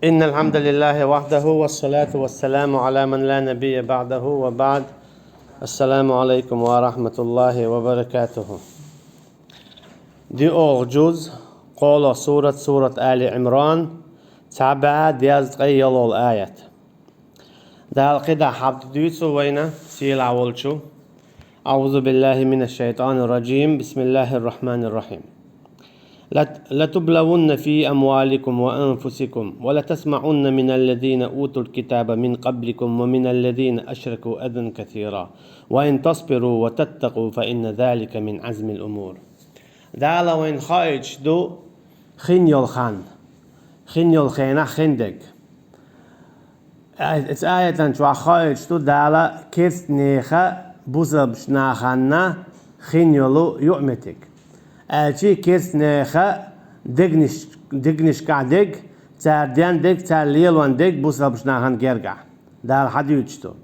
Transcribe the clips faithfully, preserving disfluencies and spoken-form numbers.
إن الحمد لله وحده والصلاة والسلام على من لا نبي بعده وبعد. السلام عليكم ورحمة الله وبركاته. ДиълагӀа жуз, кхоалагӀа сурат, сурат Али Ӏимран, цхьа бӀаь дезткъе ялхлагӀа аят. Дала кхидӀа хьабда дуьйцу вайна, сийлахь волчу. أعوذ بالله من الشيطان الرجيم. بسم الله الرحمن الرحيم. لت-، لتبلون في أموالكم وأنفسكم ولتسمعن من الذين أوتوا الكتاب من قبلكم ومن الذين أشركوا أذى كثيرا وإن تصبروا وتتقوا فإن ذلك من عزم الأمور. Дала вайна хоуьйтуш ду хин йолу хан, хин йолу хенахь хин дерг. Ай-, оцу аятан чохь хоуьйтуш ду Дала керстанехан бусалбачу нахана хин йолу юкъаметтиг. Аьлча керстанехан дегнаш-, дегнашкахь дерг, цара ден дерг, цара лелон дерг бусалбачу нахана гергахь. Дала хьадуьйцуш ду.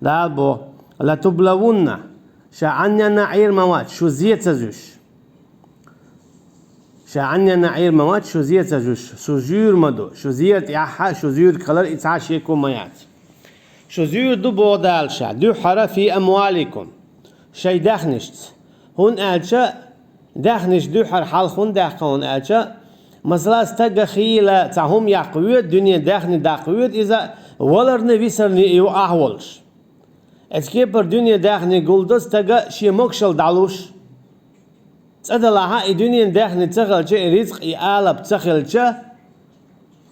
Дала боху: «Ла тублавунна», ша Ӏанненна Ӏийр ма вац, шу зе ца зуьш. Ша Ӏанненна Ӏийр ма вац, шу зе ца зуьш, шу зуьйр ма ду, шу зера тӀехь а, шу зуьйриг хилар и цхьа шеко ма яц. Шу зуьйр ду, боху Дала ша, дуьххьара фи амваликум, шайн даьхнашца. ХӀунда аьлча даьхнаш дуьххьара хьалха хӀунда даьккха, хӀунда аьлча, масала, стага хийла цхьа хӀума яккха воьду, дуьне даьхни даккха воьду иза, валарна, висарна и ю ахь волуш. Эцу кепара дуьне даьхни гулдо стага шен могушалла дӀалуш. ЦӀа делахь а, и дуьненан даьхни ца хилча, и рицкъ, и алап ца хилча,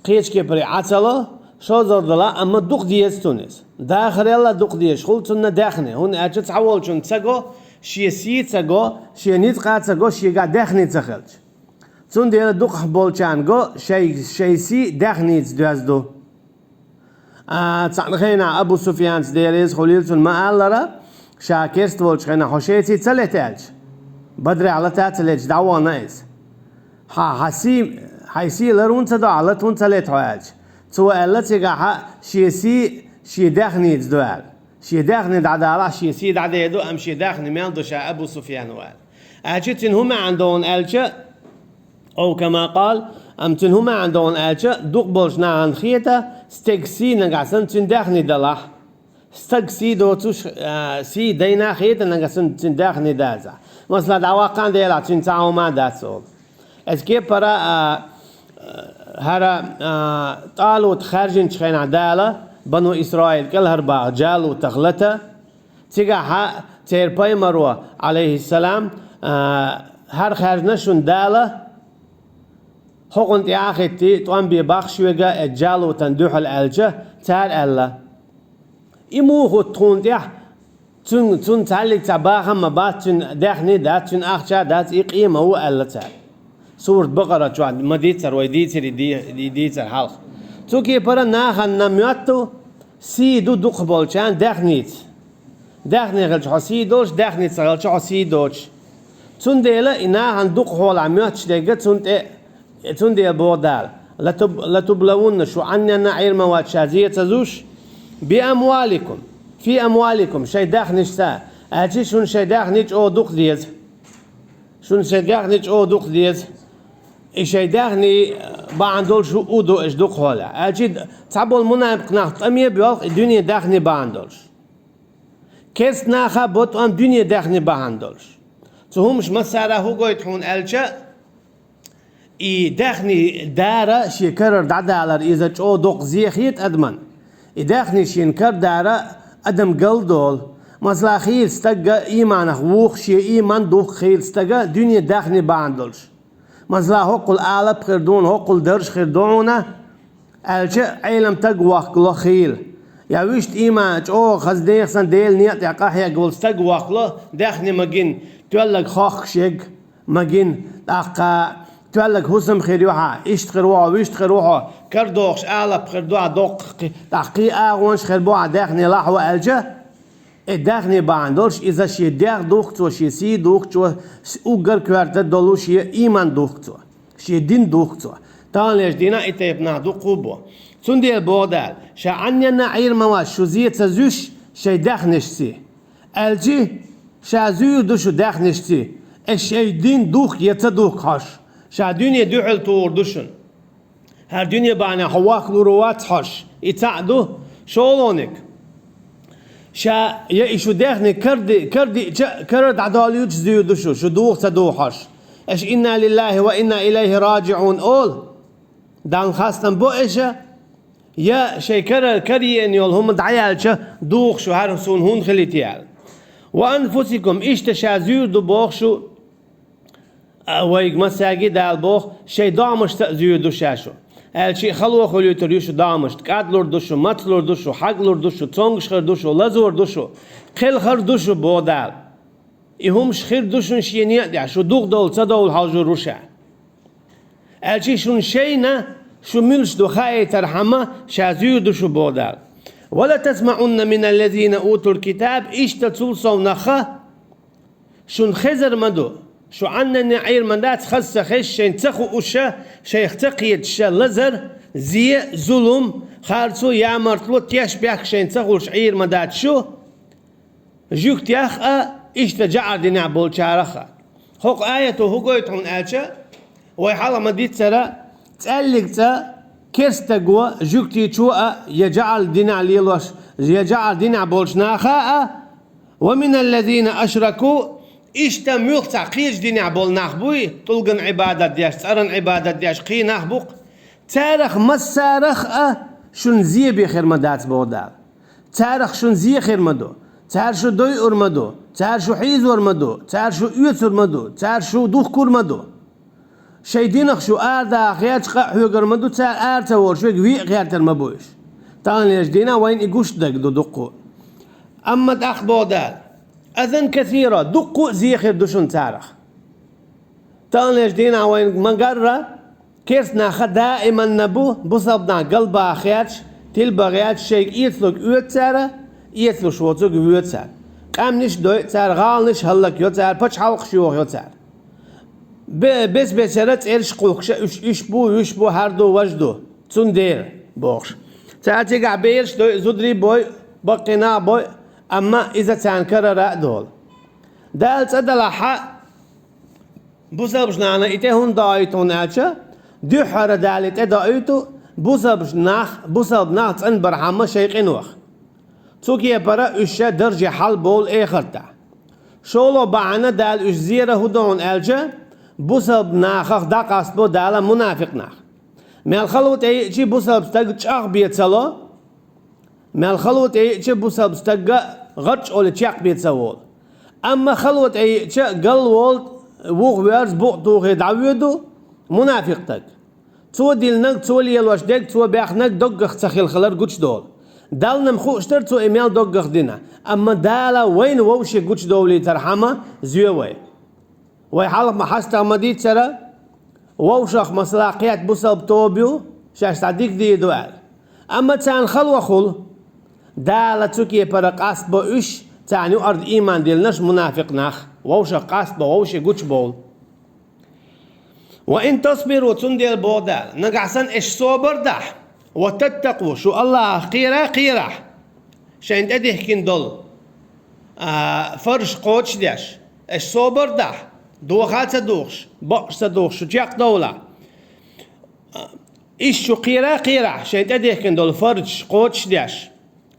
кхечу кепаре Ӏа ца ло, шозлагӀа делахь а, амма дукха деза цунна иза. Дахарел а дукха дезаш хуьлу цунна даьхни, хӀунда аьлча цхьаволчунна ца го, шен сий ца го, шен ницкъ а ца го, шегахь даьхни ца хилча. Цундела дукхахболчарна го шайн, шайн сий даьхница доьзна ду. А, цхьана хенахь Абу Суфьянца, Дела реза хуьлийла цунна, ма-аллара, ша керста волчу хенахь: «Хьо шайций ца лета?» — аьлча. Бадрехь лата ца леташ дӀавахана иза. «Хьан, хьан сий, хьайн сий лар хӀунда ца до, хьан лата хӀунда ца лета хьо?» — аьлча. Цо аьлла цигахь: «Шен сий шен даьхница до», — аьлла. Шен даьхни дӀадалахь, шен сий дӀадер ду, амма шен даьхни мел до ша Абу Суфьяно, аьлла. Аьлча цуьнан хӀун маьӀна ду хьуна аьлча, ау кама къал, амма цуьнан хӀун маьӀна ду хьуна аьлча, дукхахболчу нахана хета, стеган сий нагахь санна цуьнан даьхни далахь. Стаг сий доцуш, а, сий дайна хета нагахь санна цуьнан даьхни дазахь. Масала, дӀаваккхана делахь, цуьнан цхьа хӀума а дац олу. Эцу кепара, а, а, хӀара, а, ТӀалут хаьржинчу хенахь Дала Бану Исраил кӀелхьарбаха Джалутах лата, цигахь церан пайхамаро, Ӏалайхиссалам, а, хӀара хаьржина шуна Дала, хӀокхунна тӀе а хӀиттий, тӀом бе боху шуьга, э, Джалутан дуьхьал аьлча, цара аьлла: «И муха хӀутту тхуна тӀехь? Цуьнан, цуьнан цхьаьллиг цхьа бахам а ма бац, цуьнан даьхни а дац, цуьнан ахча а дац, и къен ма ву», — аьлла цара. Сурат Бакъара чохь ма дийцара, вай дийцира и ди-, и дийцар хьалха. Цу кепара нахана моьтту сий ду дукхахболчарна даьхница. Даьхни хилча хьо сий долуш, даьхни ца хилча хьо сий доцуш. Цундела и нахана дукхахьолахь моьттуш дерг цунна тӀе, цундела боху Дала: «Латуб-, латублавунна», шу Ӏанненна Ӏийр ма вац ша зе ца зуьш, «би амваликум, фи амваликум», шайн даьхнашца, аьлча шуна шайн даьхни чӀогӀа дукха деза. Шуна шайн даьхни чӀогӀа дукха деза. И шайн даьхни бахьана долуш у ду аша дукхахьолахь. Аьлча цхьаболу мунапикъ нах тӀаме а боьлху и дуьне даьхни бахьана долуш. Керста наха а бо тӀом дуьне даьхни бахьана долуш. Цу хӀумаш массара а хӀун гойту хьуна аьлча, и даьхни дара шен карара дӀадалар иза чӀогӀа доккха зе хета адаман. И даьхни шена кара дара адам галдолу. Масала, хийла стагга ийманах вуху, шен ийман духку хийла стага дуьне даьхни бахьана долуш. Масала, хӀоккхул алап хир ду хьуна, хӀоккхул дарж хир ду хьуна, аьлча, Ӏелам таг вохкало хийла. Я вуьшта ийман чӀогӀа хаза нехан санна Делан некъа тӀехь къахьегна волу стаг вохкало, даьхни ма гина, тоьллаг хохкуш ерг ма гина, тӀаккха тоьллаг хӀусам хир ю хьан, иштта хир ву хьо, вуьшта хир ву хьо, карадохуш алап хир ду хьан доккха, тӀаккха кхин агӀонаш хир бу хьан даьхни лахьо аьлча, и даьхни бахьана долуш, иза шен дегӀ духку цо, шен сий духку цо, с-, уггар коьрта долу шен ийман духку цо, шен дин духку цо. Таханлерчу дийнахь и тайпа нах дуккха а бу. Цундела боху Дала: «Ша Ӏанненна Ӏийр ма вац, шу зе ца зуьш шайн даьхнашций». Аьлчи, ша зуьйр ду шу даьхнашций, аш шайн дин духку я ца духку хьош, ша дуьне дуьхьал тухур ду шуна. ХӀара дуьне бахьанехь хьо вахка лур вац хьожуш. И цхьаъ ду, шолгӀаниг. Ша я и шу дехниг каради-, карадиъча а, карара дӀадолуьйтуш зуьйр ду шу, шу духу ца духу хьожуш. Аша «Инна лиллахӀи ва инна илайхӀи раджиӀун» олу. Далла хастам бо аша, я шайн карара караеана йолу хӀума дӀаяьлча, духу шу, хӀара суна хӀунда хилийта аьлла. «Ва анфусикум», иштта ша зуьйр ду боху шу, а, вайга массаьрга Дала боху, шайн домашца а зуьйр ду ша шу. Аьлча а хало хуьлуьйтур ю шу домашца, кӀадлур ду шу, мацлур ду шу, хьаглур ду шу, цомгуш хир ду шу, лазор ду шу, кхелхар ду шу, боху Дала. И хӀумаш хир ду шуна шен некъа тӀехь, шу духу довла, ца довла хьожур ву ша. Аьлча а шуна шайна, шу муьлш ду хаийтархьама, ша зуьйр ду шу, боху Дала. «Ва ла тасмаӀунна мина ллазина утул китаб», иштта цул совнаха, шуна хезар ма ду, шу Ӏаннане Ӏийр ма дац, хаза ца хезаш, шайна ца хууша, шайх ца кхеташа лазар, зе, зулум, харцо, ямартло, тешнабехк шайна ца хуьлуш Ӏийр ма дац шу, жуьгтех а, иштта жаӀар динехь болчарах а. ХӀокху аято хӀун гойту хьуна аьлча, вай хьалха ма-дийццара, цӀаьллиг цӀа керстаго, жуьгтичо а, я жаӀар динехь лелош, я жаӀар динехь болчу наха а, «ва мина ллазина ашраку», иштта муьлхха цхьа кхечу динехь болу нах буй, тӀулган Ӏибадат деш, цӀаран Ӏибадат деш, кхин нах бу-кх. Царах массарах а шуна зе бен хир ма дац, боху Дала. Царах шуна зе хир ма ду, цара шу дойур ма ду, цара шу хьийзор ма ду, цара шу оьцур ма ду, цара шу духкур ма ду. Шайн динах шу арадаха гӀерташ къа а хьоьгур ма ду, цара ара ца волуш верг вен а гӀертар ма бу уьш. Таханлерчу дийнахь вайна и гуш дерг ду дуккха а. Амма тӀаккха, боху Дала, «азан касира», дуккха а зе хир ду шуна царах. Таханлерчу дийнахь вайна ма-гарра, керста нахах даиманна бу, бусалба нах галбаха гӀерташ, тилба гӀерташ, шайга эцалург оьцу цара, эцалуш воцург воьду цара. Къаьмнаш дойу цара, гӀаланаш хӀаллакйо цара, пачхьалкхаш йохайо цара. Бе-, бес-бесара цӀераш кхулхкуш а уьш, уьш бу, вуьш бу, хӀара ду, важа ду. Цундела, бохуш, цара цигахь бераш дойу, зударий бойу, баккхий нах бойу, амма иза царна карара а долу. Дала цӀа далахь а, бусалбачу нахана и тӀе хӀунда доуьйту хьуна аьлча, дуьххьара Дала и тӀе доуьйту, бусалбачу нах, бусалба нах цӀанбархьама шайн къинойх. Цу кепара уьш ша дарже хьалабовлу эхартахь. ШолгӀа бахьана Дала уьш зера хӀун ду хьуна аьлча, бусалба нахах дӀакъастабо Дала мунафикъ нах. Мел хало тӀеиъча бусалба стаг чӀагӀбен ца ло, мел хало тӀеиъча бусалба стагга гӀарчӀ олий чекхбен ца волу. Амма хало тӀеиъча галволу, вуха воьрзу, букъ тухий дӀавоьду мунафикъ стаг. Цо динарг, цо лелош дерг, цо баьхнарг доггах ца хилла хилар гучудолу. Далла-м хууш дара цо и мел доггах дина, амма Дала вайна вовшийн гучудовлийтархьама зоь вай. Вай хьалха ма хьастагӀа ма-дийццара, вовшах, масала, кхетта бусалба тоба ю, шаьш цхьа дика дийр ду аьлла. Амма царна хало хуьлу, Дала цу кепара къастабо уьш, царна юкъара ийман диллинарш мунафикъ нах, вовшах къастабо, вовшийн гучубовлу. «Ва ин тасбиру», цундела боху Дала, нагахь санна аша собар дахь, «ва таттакъу», шу Аллахах кхера а кхерахь, шайна тӀедихкина долу, а, фарзаш кхочушдеш, аша собар дахь, доха а ца духуш, бакъ а ца духуш, шу чекхдовлахь, а, иштта шу кхера а кхерахь, шайна тӀедихкина долу фарзаш кхочушдеш,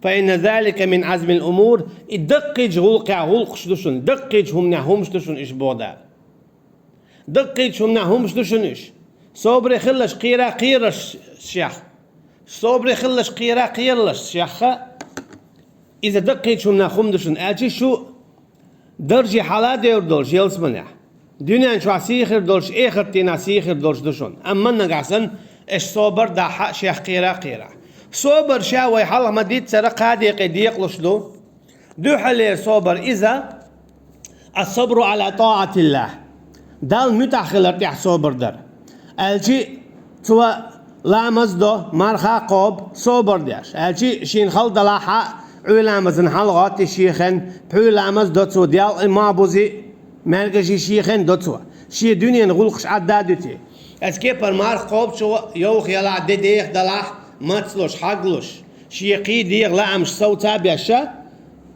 «фа инна залика мин Ӏазмил умур», и даккхийчу гӀуллакхехь гӀуллакхаш ду шуна, даккхийчу хӀуманехь хӀумаш ду шуна уьш, боху Дала. Даккхийчу хӀуманехь хӀумаш ду шуна уьш. Собаре хилалаш, кхера а кхералаш шех. Собаре хилалаш, кхера а кхералаш шех. Иза даккхийчу хӀуманех хӀума ду шуна, аьлча шу дарже хьала а девр долуш ялсаманехь, дуьнен чохь сий хир долуш, эхартан дийнахь сий хир долуш ду шуна. Амма нагахь санна аша собар дахь а, шех кхера а кхерахь. Собар ша вай хьалха ма-дийццара кхаа декъе декъалуш ду. Дуьххьарлера собар иза: «Ас-сабру Ӏала тӀаӀатиллахӀ», Далла муьтӀахь хилар тӀехь собар дара. Аьлчи, цо ламаз до, марха кхобу, собар деш. Аьлчи, шена хала далахь а, Ӏуьйра ламазан хьалагӀоттий шехан, пхьуьйра ламаз до цо, делкъий, мохь бузий, маьркӀажий шехан до цо. Шен дуьненан гӀуллакхаш Ӏадда а дуьтий. Эцу кепара марха кхобучо йовха ялахь, де деха далахь, мацлуш, хьаглуш, шен кхий дегӀан лаамаш совца а беш,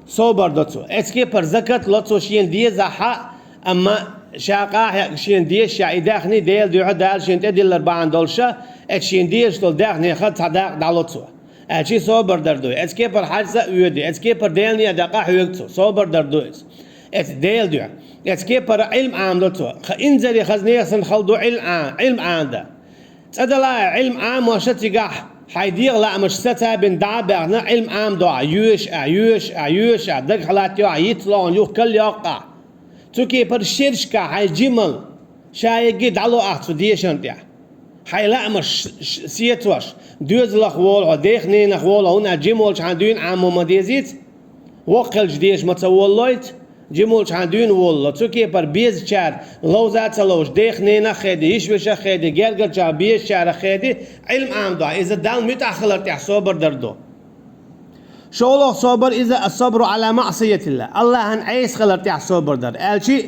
собар до цо. Эцу кепара закат ло цо шена дезахь а, амма ша къахьега шена дезаш яха и даьхни Делан дуьхьа Дала шена тӀедиллар бахьана долуша, эцу шена дезаш долу даьхнех цхьа дакъа дӀало цо. Аьлча собар дар ду. Эцу кепара хьажа а воьду, эцу кепара Делан некъа дакъа хьоьгу цо. Собар дар ду иза. Эцу Делан дуьхьа. Эцу кепара Ӏилма Ӏамадо цо. Ха инзаре хаза нехан санна хала ду Ӏилма Ӏа-, Ӏилма Ӏамада. ЦӀа дала а Ӏилма Ӏамоша цигахь, хьайн дегӀан лаамаш саца бина дӀа а баьхна, Ӏилма Ӏамадо ахь, йоьшу ахь, йоьшу ахь, йоьшу ахь, дагахь латтайо ахь, йиц лоӀана юха калйоккху ахь. Цу кепара шерашкахь хьайн жималла, ша егги дӀало ахь цу дешарна тӀехь. Хьайн лаамаш ш-, ш-, сецош, доьзалх волу хьо, дех-ненах волу хьо, хӀунда аьлча жима волчу хьайн дуьйна Ӏамо ма дезийца, воккха хилча деша ма ца воллойца, жима волчу хьайн дуьйна волало. Цу кепара безачара ловза а ца ловш, дех-ненах а хеди, йиш-вешах а хеди, гергарчарах безачарах а хеди, Ӏилма Ӏамадо ахь. Иза Далла муьтӀахь хилар тӀехь собар дар ду. ШолгӀа собар иза ас-сабру Ӏала маӀсиятилла, Аллахьан Ӏеса хилар тӀехь собар дар. Аьлча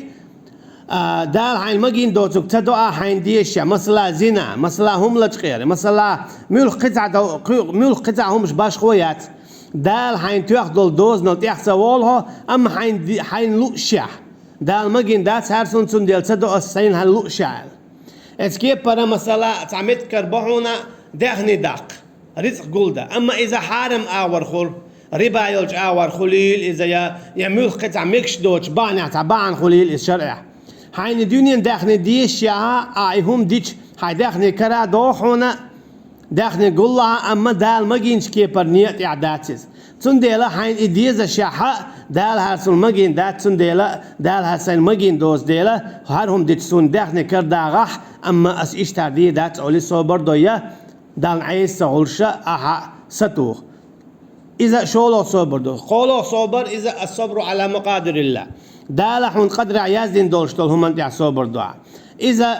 а, Дала хьайна магийна доцург ца до ахь хьайна дезаш яха, масала, зина, масала, хӀума лачкъера, масала, муьлхха кхин цхьа до-, кху-, муьлхха кхин цхьа хӀумаш башхо яц. Дала хьайна тоьхна долу дозанал тӀехь ца волу хьо, амма хьайна ди-, хьайна лууш яха. Дала магийна дац хӀара суна, цундела ца до ас сайна хьайна лууш яха аьлла. Эцу кепара, масала, цхьа меттигара бо хьуна даьхни даккха, рицкъ гулдан. Амма иза хьарам агӀор хуьлу, риба йолчу агӀор хуьлийла иза, я, я муьлхха кхин цхьа мегаш доцучу бахьанехь цхьа бахьана хуьлийла иза шарӀехь. Хьайна дуьненан даьхни дезаш яха, ахь и хӀума дича, хьайн даьхни кара а догӀу хьуна, даьхни гуллахь а, амма Дала магийначу кепара некъа тӀехь дац иза. Цундела хьайна и дезаш яхь а, Дала хӀара суна магийна дац, цундела Дала хӀара сайна магийна доцу дела, хӀара хӀума дича суна даьхни кара дагӀахь, амма ас иштта хӀара дийр дац олий собар дой я, Далла Ӏеса ца хуьлуша ахьа сатуху. Иза шолгӀа собар ду. КхоалгӀа собар иза ас-сабру Ӏала макъадирилла. Дала хьуна къадарехь яздина долуш долу хӀуманна тӀехь собар ду ахь. Иза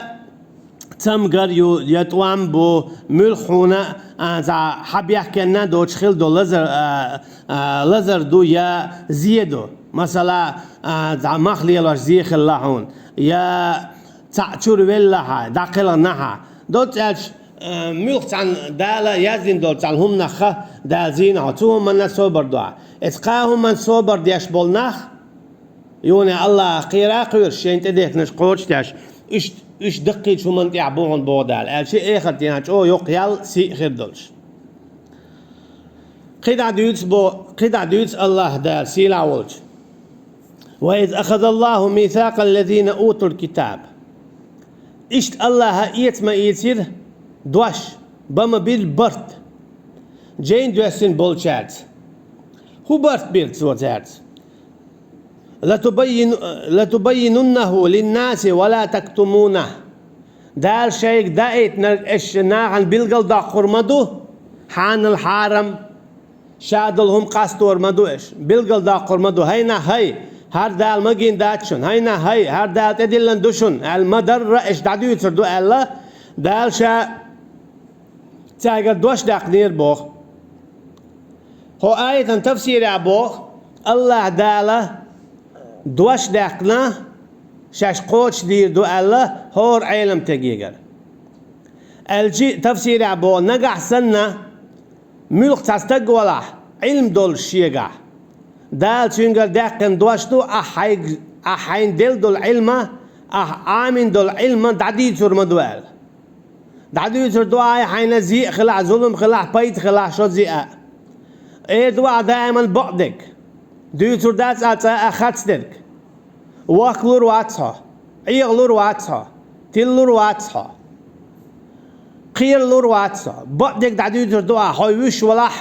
цамгар ю, я тӀом бу, муьлхха хьуна, а, цхьа хьан бехкенна доцуш хила долу лазар, а, а, лазар ду, я зе ду. Масала, а, цхьа мах лелош зе хилла хьуна, я цхьаъ чуьра велла хьан, дӀакхелхина хьан. Доцца аьлча, а, муьлхха цхьаьна Дала яздина долу цхьаьна хӀуманах Дала зийна хьо, цу хӀуманна собар ду ахь. Эцу кхаа хӀуманна собар деш болу нах, юха Аллахьах кхера а кхоьруш, шайна тӀедехнарш кхочушдеш, уьш, уьш даккхийчу хӀуманна тӀехь бу хьуна боху Дала, аьлча эхарт дийнахь чӀогӀа йоккха ял, сий хир долуш. КхидӀа дуьйцу бо-, кхидӀа дуьйцу Аллахь Дала сийлахь волчу: «Ва из ахазаллаху мисакъал лазина утул китаб». Иштта Аллахьа эца ма ийцира дош, бан ма бира барт, жайна доьссина болчаьрца. ХӀун барт бира цо цаьрца? «Латубаййину-, латубаййинуннаху линнаси ва ла тактумунах». Дала шайга даийтинарг аша нахана билгалдоккхур ма ду, хьанал хьарам, ша долу хӀума къастор ма ду аша, билгалдоккхур ма ду: «ХӀай нах, хӀай, хӀара Дала магийна дац шуна, хӀай нах, хӀай, хӀара Дала тӀедиллина ду шуна», аьлла, ма-дарра аша дӀадуьйцур ду аьлла, Дала ша цаьргара дош даьккхинера боху. Кху аятан тафсирехь боху, Аллахь Дала дош даьккхина, шаьш кхочушдийр ду аьлла, хӀора Ӏеламтегигара. Аьлчи тафсирехь боху, нагахь санна, муьлхха цхьа стаг валахь, Ӏилма долуш шегахь, Дала цуьнгара даьккхина дош ду, ахь хьайг-, ахь хьайна делла долу Ӏилма, ахь Ӏамийна долу Ӏилма дӀадийцур ма ду аьлла. ДӀадуьйцур ду ахь, хьайна зе а хилахь, зулам хилахь, пайда хилахь, шо зе а. Эр ду ахь даиман бакъдерг. Дуьйцур дац ахь цкъа а харцдерг. Вахка лур вац хьо. Ӏеха лур вац хьо. Тилла лур вац хьо. Кхера лур вац хьо. Бакъдерг дӀадуьйцур ду ахь, хьо вуьш валахь.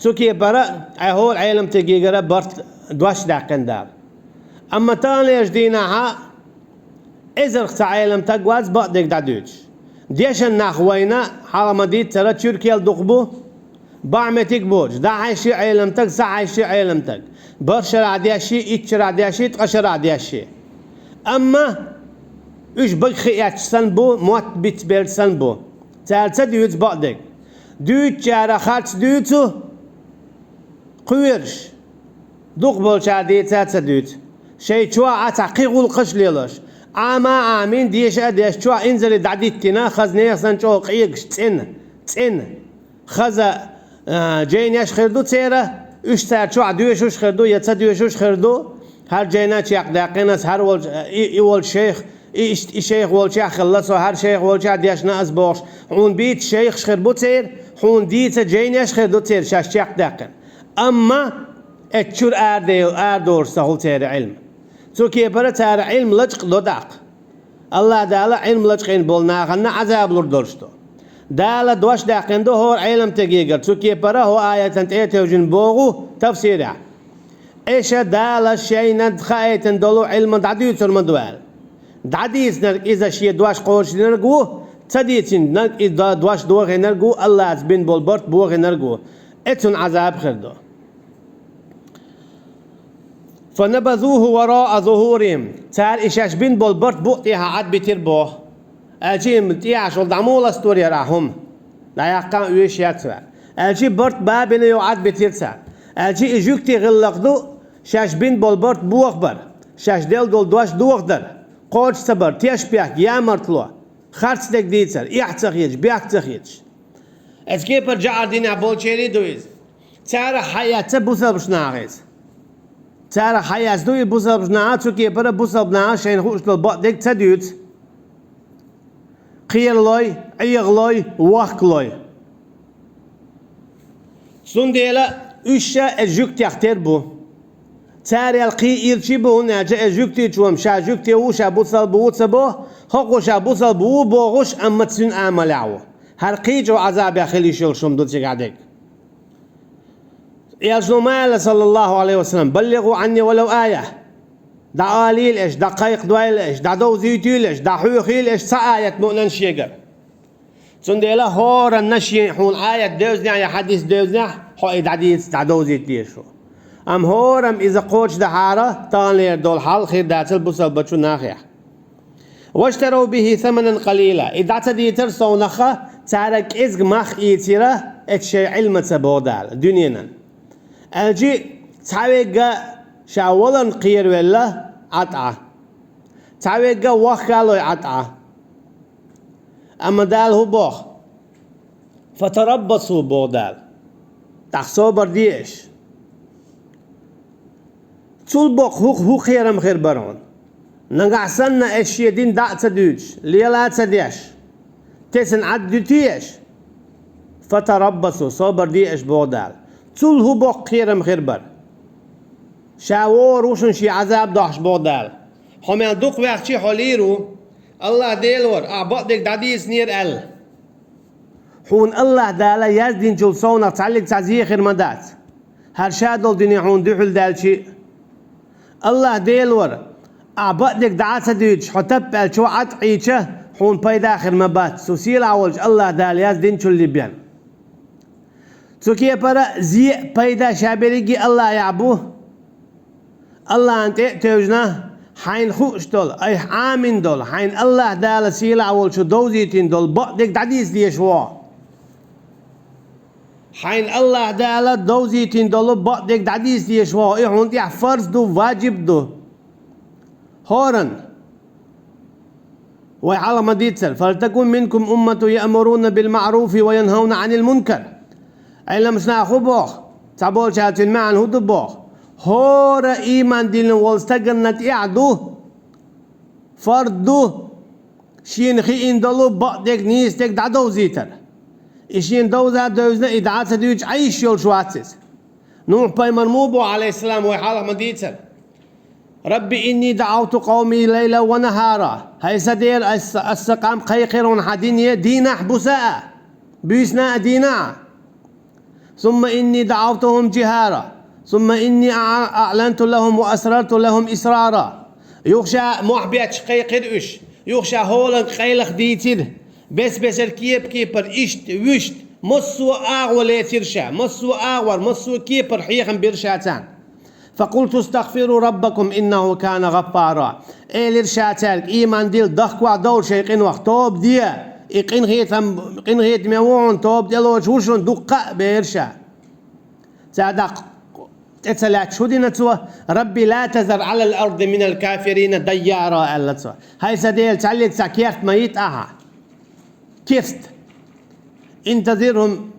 Цу кепара, ткъа хӀора Ӏеламтегигара барт дош даьккхина Дала. Амма таханлерчу дийнахьа эзарх цхьа Ӏеламтаг вац бакъдерг дӀадуьйцуш. Дешан нах вайна, хьалха ма-дийццара, чуьркел дукха бу, бахьа меттиг боцуш, дӀахьаьжчи Ӏеламтаг, схьахьаьжчи Ӏеламтаг, бархӀ шарахь дешши, итт шарахь дешши, ткъа шарахь дешши. Амма уьш багахи эцча санна бу, мотт бицбелча санна бу. Цара ца дуьйцу бакъдерг. Дуьйцучара харц дуьйцу, кхоьруш, дукхахболчара дийца а ца дуьйцу. Шайн чохь а цхьа кхин гӀуллакхаш а лелош, Ӏама а Ӏамийна, деша а дешна, чохь инзаре дӀадиттина, хаза нехан санна чӀогӀа къегаш, цӀена, цӀена, хаза, а, жайнеш хир ду церан, уьш цара чохь доьшуш хир ду я ца доьшуш хир ду, ХӀара жайна чекхдаьккхина ас, хӀара волча, и, и волча шайх, и, иш-, и шайх волчохь хилла со, хӀара шайх волчохь дешна ас бохуш, хьуна бийца шайхаш хир бу церан, хьуна дийца жайнаш хир ду церан шаьш чекхдаьккхина. Амма эцчуьра араде-, арадолуш ца хуьлу церан Ӏилма. Цу кепара цара Ӏилма лачкъадо тӀаккха. АллахӀ Дала Ӏилма лачкъийна болу нахана Ӏазаб лур долуш ду. Дала дош даьккхина ду хӀора Ӏеламстагегара, цу кепара хӀо аятан тӀе а тевжина боху тафсирехь. Эша Дала шайна хаийтина долу Ӏилма дӀадуьйцур ма ду аьлла. ДӀадийцинарг иза шен дош кхочушдинарг ву, ца дийцинарг иза дош дохийнарг ву, АллахӀца бина болу барт бохийнарг ву. Эцунна Ӏазаб хир ду. فنبذوه وراء ظهورهم. Цара и шаьш бина болу барт букъа тӀехьа Ӏад битира боху. Аьлчи и тӀехьа шул дӀа муха ластор яра ахь хӀума? ДӀаяккха а оьшуш яц ваьа. Аьлчи барт бабина йо Ӏад битира цара. Аьлчи и жуьгти гӀиллакх ду, шаьш бина болу барт бохабар, шаьш делла долу дош дохадар, кхочуш ца бар, тешнабехк, ямартло, харц дерг дийцар, эхь ца хеташ, бехк ца хеташ. Эцу кепара жаӀар динехь болчерий ду иза. Царах хьаэцна бусалбачу наха иза. Царах хьаэцна ду и бусалбачу наха, цу кепара бусалба наха шайна хууш долу бакъдерг ца дуьйцу. Кхералой, Ӏехалой, вахкалой. Цундела уьш ша эцу жуьгтех тера бу. Царел кхин ирчий бу, хӀунда аьлча эцу жуьгтичо-м ша жуьгти ву, ша бусалба ву ца боху, хӀокхо ша бусалба ву бохуш, амма цуьнан амалехь ву. ХӀара кхин чӀогӀа Ӏазабехь хила йиш йолуш хӀума ду цигахь дерг. Элчано ма аьлла, саллаллаху Ӏалайхи ва саллам: «Баллигу Ӏанни валав ая». ДӀаалийла аша, дӀакхайкхадойла аша, дӀадовзийтийла аша, дӀахьоьхийла аша цхьа аят муънан шегара. Цундела хӀоранна шен хьуна аят девзинехь я хьадис девзинехь, хьо и дӀадийца, дӀадовзийта дезаш ву. Амма хӀорамма иза кхочушдахьара, таханлера долу хьал хир дацара бусалбачу нахехь. «Ваштарав бихи саманан къалила». И дӀа ца дийцара совнаха, цара кӀезиг мах ийцира, эцу шайн Ӏилмаца боху Дала, дуьненан. Аьлчи цхьаверг ша валарна кхеравелла Ӏа тӀа. Цхьаверг вахкалой Ӏа тӀа. Амма Дала хӀун боху? «Фатараббасу», боху Дала. ТӀаккха собар де аша. Цул боккха хӀу-, хӀун кхерам хир бара хьуна? Нагахь санна аша шен дин дӀа а ца дуьйцуш, лела а ца деш, тесна Ӏад дуьтий аша? «Фатараббасу», собар де аша, боху Дала. Цул хӀун боккха кхерам хир бара? Ша вогӀур ву шуна шен Ӏазаб дохьуш, боху Дала. Хьо мел дукха ваьхчи хьо лийр ву. АллахӀ Дела вара, ахь бакъдерг дӀадийцинера аьлла. Хьуна АллахӀ Дала яздинчул совнах цхьаллиг цхьа зе хир ма дац. ХӀара ша долу дуьне хьуна дуьхьал даьлчи а. АллахӀ Дела вара, ахь бакъдерг дӀа а ца дуьйцуш, хьо таппаьлчо Ӏад Ӏийча, хьуна пайда хир ма бац, цу сийлахь волчу АллахӀ Дала яздинчул бен. Цу кепара зе а, пайда ша берриге а АллахӀехь бу. АллахӀна тӀе а тевжина, хьайна хууш долу, айхьа Ӏамийна долу, хьайна АллахӀ Дала сийлахь волчу довзийтина долу бакъдерг дӀадийца дезаш ву хьо. Хьайна АллахӀ Дала довзийтина долу бакъдерг дӀадийца дезаш ву хьо. И хьуна тӀехь фарз ду, ваджиб ду. ХӀоранна. Вай хьалха ма дийццара: «Фалтакун минкум умматун яъмуруна бил маъруфи ва янхавна Ӏанил мункар». Ӏеламнаха хӀун боху? Цхьаболчара цуьнан маьӀна хӀун ду боху? ХӀора ийман диллина волу стаганна тӀехь ду, фард ду, шена хиъна долу бакъдерг, нийса дерг дӀадовзийтар. И шена довза а девзина, и дӀа а ца дуьйцуш, Ӏан йиш йолуш вац иза. Нухь-пайхамар муха боху, Ӏалайхиссалам, вай хьалха ма дийццара: «Рабби инни даӀавту къавми лайлан ва нахара». ХӀай сан Дела, ас, ас сан къам кхайкхира хьуна хьан дине дийнахь а, буса а, буьйсана а, дийнахь а. «Сумма инни даӀавтухум жихара, сумма инни а-, аъланту лахум ва асрарту лахум исрара». Юха ша мохь бетташ кхайкхира уьш, юха ша хӀолланга къайлаха дийцира. Бес-бесара, кепа-кепара, иштта, вуьшта, массо а агӀо лецира ша, массо а агӀор, массо а кепара хьехам бира ша царна. «Факъулту стагъфиру раббакум иннаху кана гӀаффара». Элира ша цаьрга: «Ийман дилла, дахкахь довла шайн къинойх, тоба де, и къинхетам-, къинхетаме ву хьуна, тоба тӀелоцуш ву шуна», дуккха а бера ша. Цара даккха тӀе ца лаьтташ хӀун дина цо? «Рабби ла тазар Ӏалал арди минал кафирина дайяра», аьлла цо. ХӀай сан Дела, цхьаллиг цхьа керт ма йита ахьа. Керст. «Интазирхум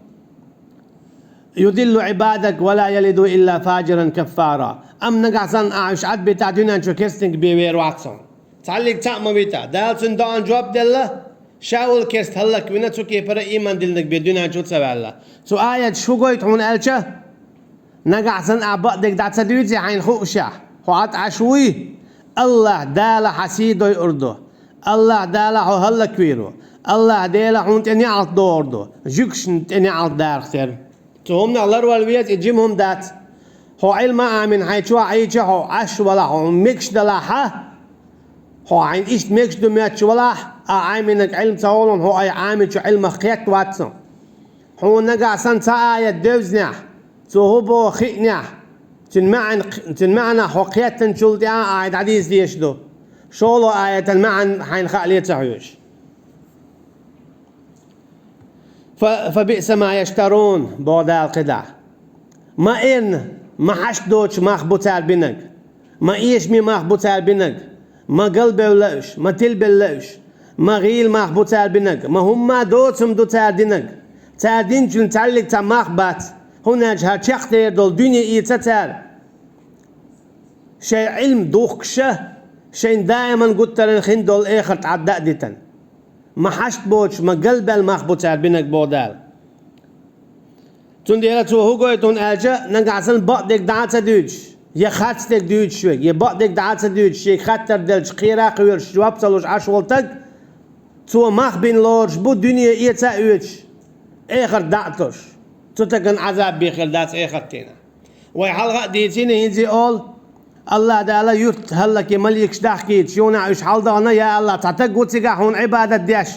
يضل عبادك ولا يلد إلا فاجرا كفارا. Амма нагахь санна ахь уьш Ӏад битахь, дуьнен чу керстаниг бен вер вац хьо. Цхьаллиг цхьаъ ма вита. Дала цунна доӀанна жоп делла, ша волу керста хӀаллаквина, цу кепара ийман диллинарг бен дуьнен чу ца ваьлла. Цу аяташ хӀун гойту хьуна аьлча, нагахь санна ахь бакъдерг дӀа ца дуьйций хьайна хуушехь, хьо Ӏад Ӏаш вуй, АллахӀ Дала хьан сий дойур ду. АллахӀ Дала хьо хӀаллаквийр ву. АллахӀ Дела хьуна тӀе неӀалт догӀур ду. Жуьгташна тӀе неӀалт дарах тера. Цу хӀуманах ларвала веза, и жима хӀума дац. Хьо Ӏилма Ӏамийна хьайн чохь Ӏийча, хьо Ӏаш валахь, хьо мегаш далахьа, хьо хьайна иштта мегаш ду моьттуш валахь, а Ӏамийнарг Ӏилма ца гӀолун, хьо айхьа Ӏамийчу Ӏилмах кхетта вац цо. Хьуна нагахь санна цхьа аят девзинехь, цо хӀун боху хиънехь, цуьнан маьӀна, цуьнан маьӀнах хьо кхеттанчул тӀаьхьа ахьа дӀадийца дезаш ду. ШолгӀа аятан маьӀна хьайна хаале ца хьоьжуш. Фа, фа биъса ма яштарун, боху Дала кхидӀа. Ма эрна, ма хьашт доцуш мах бу цара бинарг, ма эшаме мах бу цара бинарг, ма галбевлла уьш, ма тилбелла уьш, ма гӀийла мах бу цара бинарг, ма хӀумма а доцу хӀума ду цара динарг. Цара динчун цхьаллиг цхьа мах бац, хӀунда аьлча хӀара чекхдер долу дуьне эца цара. Шайн Ӏилма духкуша, шайн даиман гуттаран хин долу эхарт Ӏадда а дитан. Ма хьашт боцуш, ма галбаьлла мах бу цара бинарг, боху Дала. Цундела цо хӀун гойту хьуна аьлча, нагахь санна бакъдерг дӀа а ца дуьйцуш, я харцдерг дуьйцуш верг, я бакъдерг дӀа а ца дуьйцуш, шега хаттар делча, кхера а кхоьруш, жоп ца луш Ӏаш волу стаг, цо мах бина лоруш бу дуьне эца а оьцуш, эхарт дӀа а тосуш. Цу стагана Ӏазаб бен хир дац эхарт дийнахь. Вай хьалха а дийцина, хӀинца а олу, АллахӀ Дала юрт хӀаллакъе маликаш дахкийтуш, юханехь уьш хьаладахана, я АллахӀ, цхьа стаг ву цигахь хьуна Ӏибадат деш,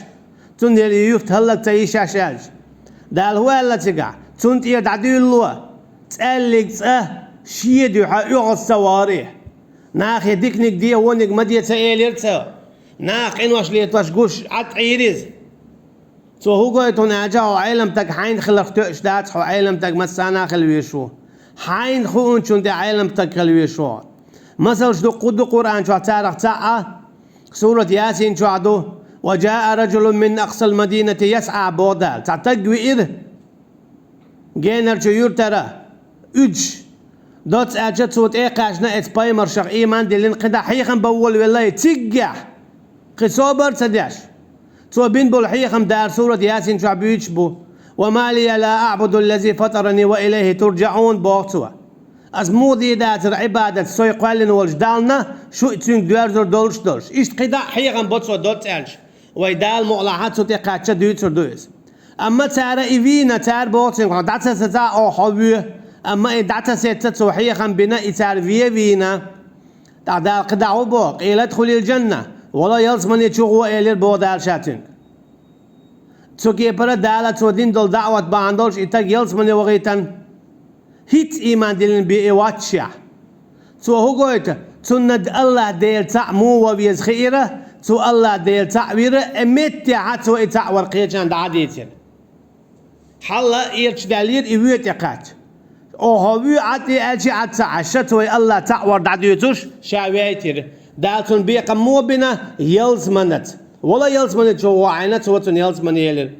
цундела и юрт хӀаллак ца йиш аш аьлча. Дала хӀун аьлла цигахь? Цунна тӀера дӀадуьйлало, цӀаьллиг цӀа шен дуьхьа оьгӀаз ца вахара и. Нахе диканиг де, вониг ма де ца элира цо. Наха къинош летош гуш Ӏад Ӏийра иза. Цо хӀун гойту хьуна аьлча, хьо Ӏелам стаг хьайна хиларх тоьуш дац, хьо Ӏелам стаг массарна а хила везаш ву. Хьайна хуучунна тӀе Ӏелам стаг хила везаш ву. Масалш дуккха ду Къуръан чохь, царах цхьаъ а, сурат Ясин чохь ду: «Ва жаа раджулун мин акъсал мадинати ясӀа», боху Дала. Цхьа стаг веара генарчу юьртара, уьдуш. Доцца аьлча, цо тӀе а кхаьчна, эцу пайхамаршах ийман диллина, кхидӀа хьехам бан волавелла и циггахь, кхин собар а ца деш. Цо бина болу хьехам Дала сурат Ясин чохь буьйцуш бу: «Ва ма лия ла аъбуду ллази фатарани ва илайхи турджаун», боху цо. Ас муха дийр дацара Ӏибадат со кхоьллина волчу Далла, шу а цуьнга доьрзур долуш а долуш. Иштта кхидӀа а хьехам бо цо доцца аьлча. Вай Дала мукъалахь цу тӀе кхаьчча дуьйцур ду иза. Амма цара и вийна, цара боху цуьнга: «Хьо дӀа ца сецахь, оха хьо воь». Амма и дӀа ца сецна, цо хьехам бина, и цара вен а вийна. ТӀаккха Дала кхидӀа хӀун боху: «Къила дхулил джанна, вала ялсамани чу гӀо», элира боху Дала ша цуьнга. Цу кепара Дала цо дина долу даӀват бахьана долуш и стаг ялсамане вахийтина. ХӀинцца ийман диллина бен и воццушехь. Цо хӀун гойту? Цунна АллахӀ Дела цхьаъ муха ван веза хиира, цо АллахӀ Дела цхьаъ вира, э, меттехьа цо и цхьаъ вар кхечарна дӀа а дийцира. Хьалла эрча даьллера и воь тӀе кхаьчча. Оха воь Ӏад тӀе аьлча, Ӏад ца Ӏаш, цо и АллахӀ цхьаъ вар дӀадуьйцуш, ша вейтира. Дала цунна бекхам муха бина? Ялсаманаца. Вала ялсамани чу вахийна, цо цунна ялсамани елира.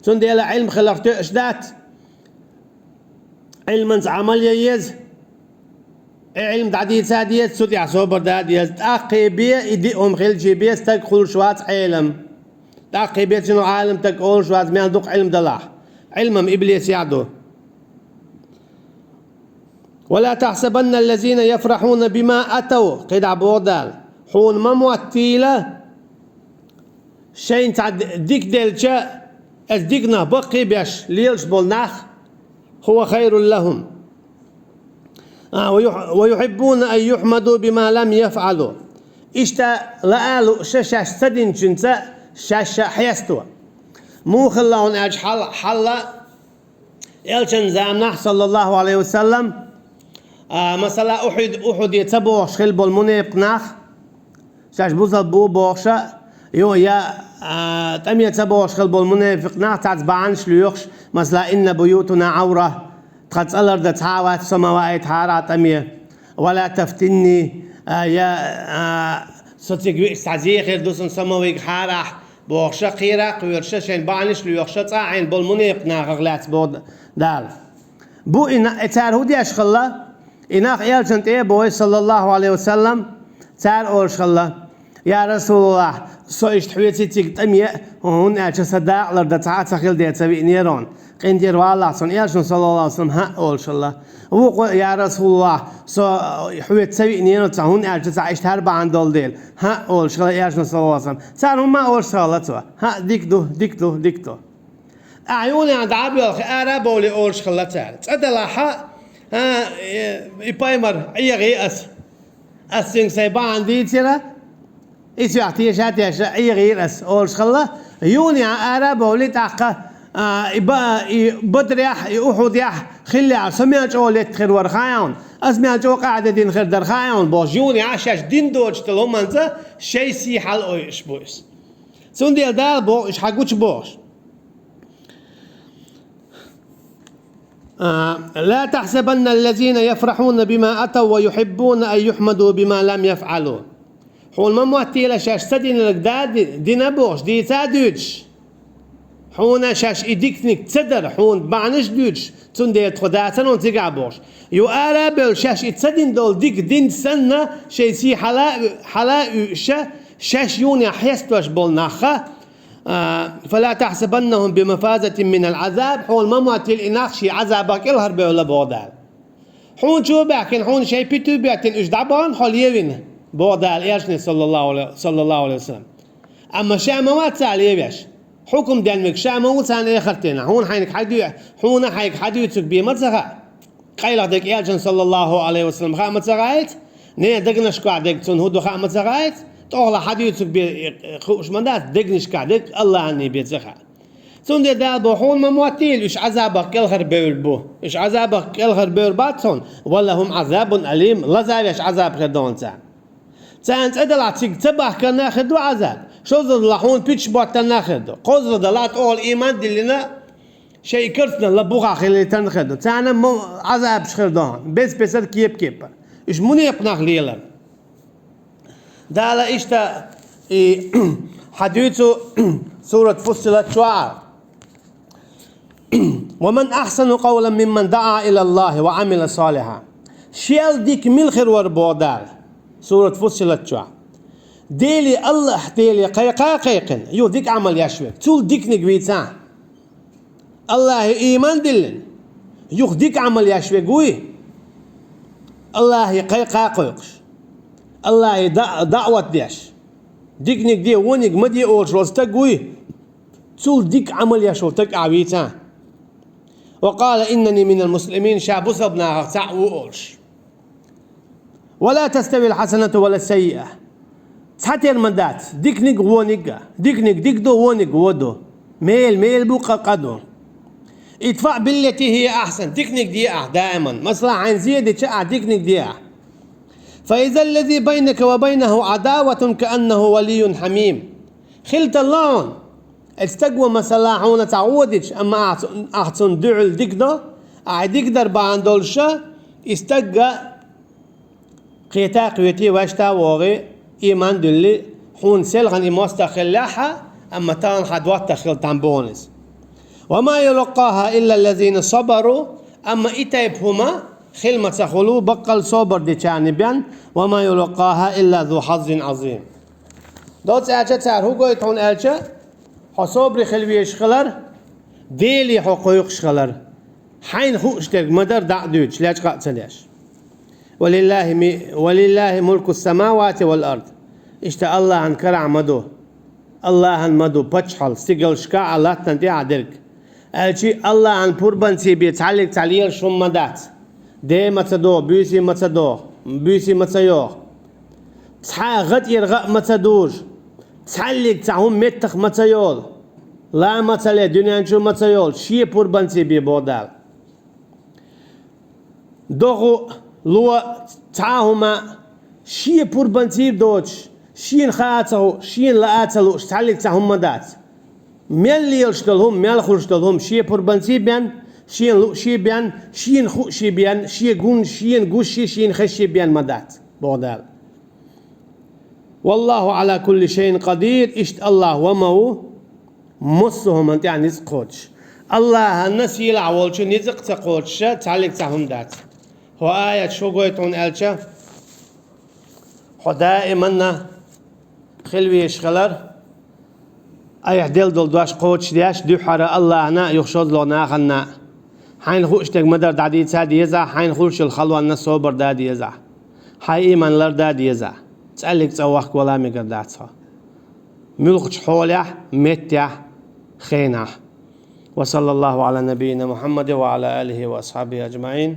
Цундела Ӏилма хиларх тоьуш дац. Ӏилманца Ӏамал ян еза. И Ӏилма дӀадийца а деза, цу тӀехь собар дан а деза. ТӀаккхий бен, и диъ хӀума хилчий бен, стаг хуьлуш вац Ӏелам. ТӀаккхий бен цуьнан Ӏалам стаг олуш вац, мел дукха Ӏилма далахь. Ӏилмам иблисехь ду. «Ва ла тахсабанна ллазина яфрахьуна бима атав», кхидӀа боху Дала. Хьуна ма моттийла, шайна цхьа дика делча, эцу диканах баккхий беш лелаш болу нах, «хува хайрул лахум». А, «ва юх-, ва юхиббуна ан юхмаду бима лам яфъалу». Иштта лаа лууш шаьш ца динчуьнца шаьш хьесто. Муха хилла хьуна аьлча хьал-, хьалла Элчан заманахь, саллаллаху алейхи ва саллам, а, масала, Ухуд-, Ухуде ца бохуш хилла болу мунепакъ нах, шаьш бусалба бу бохуша, йо, я, а, тӀаме ца бохуш хилла болу мунепакъ нах цхьацца бахьанаш лоьхуш, масала, «Инна буютана Ӏавра», тхан цӀа лардан цхьа а вац, со ма ваийта хьара тӀаме, «Ва ла тафтинни», а, я, а, со цига виъча цхьа зе хир ду суна, со ма вига хьарахь, бохуша, кхера а кхоьруша, шайн бахьанаш лоьхуша, цӀа а Ӏийна болу мунепакъ нахах лаьцна боху Дала. Бу и на-, и цара хӀун деш хилла? И нах Элчанна тӀе а бовлий, саллаллаху Ӏалайхи ва саллам, цара олуш хилла: «Я Расулаллах, со иштта хьоьца цига тӀаме а, хӀунда аьлча сан дакъалар дан цхьа а ца хилла дела ца виънера хьуна. КъинтӀера валахь цунна». Элчано, саллаллаху Ӏалайхи ва саллам, хӀаъ олуш хилла. Вукхо: «Я Расулаллах, со хьоьца ца виънера цхьа, хӀунда аьлча цхьа иштта хӀара бахьана долу дела». ХӀаъ олуш хилла Элчано, саллаллаху Ӏалайхи ва саллам. Цара хӀумма а олуш ца хилла цо. ХӀаъ, дика ду, дика ду, дика ду. Ахьа юьнехь дӀа а боьлхий, ара а бовлий олуш хилла цара. ЦӀа делахь, а, э, и пайхамар, Ӏехий ас. Ас цуьнга сайн бахьана дийцира, и соьх теша а тешна, Ӏехийра ас олуш хилла. Юьнехь ара а бовлий тӀаккха, а, и ба-, и Бадрехь, и Ухьудехь хиллехь, со мел чӀогӀа летта хир вара хаьий хьуна, ас мел чӀогӀа къахьде дина хир дара хаьий хьуна бохуш, юьнехь шаьш дина доцуш долу хӀуманца шайн сий хьалаойуш бу иза. Цундела Дала боху, уьш хьан гучу бохуш. А, «لا تحسبن الذين يفرحون بما أتوا ويحبون أن يحمدوا بما لم يفعلوا». Хьуна ма моттийла шаьш ца динарг да ди-, дина бохуш, дийца а дуьйцуш. Хьуна шаьш и диканиг ца дара, хьуна бахьанаш а дуьйцуш, цундела тхо дацара хьуна цигахь бохуш. Ю ара а бевлла шаьш и ца дина долу дика дина санна, шайн сий хьала а, хьала а уьйуш, шаьш юьнехь хестош болу нах, а, «فلا تحسبنهم بمفازة من العذاب», хьуна ма моттийла и нах шен Ӏазабах кӀелхьарбевлла боху Дала. Хьуна чу а баьхкина, хьуна шайн питу а беттина, уьш дӀабахна хьо левина, боху Дала Элчане, саллаллаху Ӏалай-, саллаллаху Ӏалайхи ва саллам. Амма ша ма вац цара левеш. Хьукам денвиг ша ма ву царна эхартенахь. Хьуна хьайниг хьан дуьйцу, хьуна хьайга хьан дуьйцург бен ма ца хаьа. Къайлаха дерг Элчанна, саллаллаху Ӏалайхи ва саллам, хаа ма ца хаьа иза. Ненан дегнашкахь дерг цунна хӀун ду хаа ма ца хаьа иза. ТӀехула хьан дуьйцург бен хууш ма дац, дегнашкахь дерг Аллахьана бен ца хаьа. Цундела Дала боху, хьуна ма моттийла, уьш Ӏазабах кӀелхьарбевлла бу. Уьш Ӏазабах кӀелхьарбевр бац хьуна, «ولهم عذاب أليم», лазавеш Ӏазаб хир ду хьуна царна. Царна цӀа делахь цига ца бахкарна а хир ду Ӏазаб, шозза делахь хьуна пуьташ боттарна а хир ду, кхозза делахь тӀехула ийман а диллина, шайн карцана лан бухахь хилийтарна а хир ду. Царна мо-, Ӏазабаш хир ду хьуна, бес-бесара, кеп-кепара. Уьш мунепакъ нах лелар. Дала иштта и хьадуьйцу сурат Фуссилат чохь а: «ومن أحسن قولا ممن دعا إلى الله وعمل صالحا». Шел дика мила хир вара, боху Дала сурат Фуссилат чохь. Деле, Аллахь Деле кхайкха а кхайкхина, юха дика Ӏамал еш верг, цул диканиг вийцахь. Аллахье ийман диллина, юха дика Ӏамал еш верг вуй, Аллахье кхайкха а кхойкхуш, Аллахье да-, даӀват деш, диканиг де, вониг ма де олуш волу стаг вуй, цул дика Ӏамал еш волу стаг ахь вийцахь. «وقال إنني من المسلمين», ша бусалба нахах цхьаъ ву олуш. «ولا تستوي الحسنة ولا السيئة». Цхьатера ма дац диканиг а, вониг а. Диканиг дика ду, вониг вон ду. Мел мел бу, къа къа ду. «ادفع بالتي هي أحسن». Диканиг де ахь даиман. Масала, хьайна зен дича ахь диканиг де ахь. «فإذا الذي بينك وبينه عداوة كأنه ولي حميم». Хила тарло хьуна, и стаг ван, масала, хьуна цхьа гӀо дича, амма ахь цу-, ахь цунна дуьхьал дика до, ахь и дика дар бахьана долуша, и стагга кхета а кхетий, вешта а вогӀий, ийман а дуьллий, хьуна селхана и мостагӀа хиллехь а, амма тахана хьан доттагӀа хила там боху иза. «وما يلقاها إلا الذين صبروا», амма и тайпа хӀума хила ма ца хуьлу баккъал собар дечарна бен, «وما يلقاها إلا ذو حظ عظيم». Доцца аьлча, цара хӀун гойту хьуна аьлча, хьо собаре хила везаш хилар, Деле хьо кхойкхуш хилар, хьайна хууш дерг ма-дарра дӀа а дуьйцуш, лечкъа а ца деш. «ولله ми-, ولله ملك السماوات والأرض». Иштта Аллахьан карахь ма ду. Аллахьан ма ду паччахьалла стигалшкахь а, латтана тӀехь а дерг. Аьлчи Аллахьан пурбанций бен цхьаллиг цхьа лелаш хӀума ма дац. Де ма ца догӀу, буьйсий ма ца догӀу, буьйсий ма ца йогӀу. Цхьа а гӀа тӀера гӀа а ма ца дужу. Цхьаллиг цхьа хӀума меттах ма ца йолу. Ла ма ца ле, дуьнен чу ма ца йолу, шен пурбанций бен боху Дала. ДогӀу, ло, цхьа а хӀума шен пурбанций доцуш, шена хаа а ца хууш, шена лаа а ца лууш, цхьаллиг цхьа хӀума ма дац. Мел лелаш долу хӀума, мел хуьлуш долу хӀума шен пурбанций бен, шена лууший бен, шена хууший бен, шен гун, шена гушший, шена хезший бен ма дац, боху Дала. «والله على كل شيء قدير», иштта Аллахь ван ма ву, массо а хӀуманна тӀехь ницкъ кхочуш. Аллахьанна сийлахь волчу ницкъ ца кхочуша цхьаллиг цхьа хӀума дац. ХӀо аят шу гойту хьуна аьлча, хьо даиманна хила везаш хилар, айхьа делла долу дош кхочушдеш, дуьххьара Аллахьна а, юха шозлагӀа нахана а. Хьайна хууш дерг ма-дарра дӀадийца деза, хьайна хуьлуш йолу халонна собар да деза. Хьайн ийман ларда деза. ЦӀаллиг цӀа вахка вала мегар дац хьо. Муьлххачу хьолехь, меттехь, хенахь. وصلى الله على نبينا محمد وعلى آله وأصحابه أجمعين.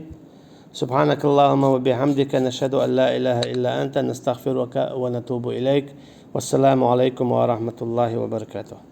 سبحانك اللهم وبحمدك، نشهد أن لا إله إلا أنت، نستغفرك ونتوب إليك. والسلام عليكم ورحمة الله وبركاته.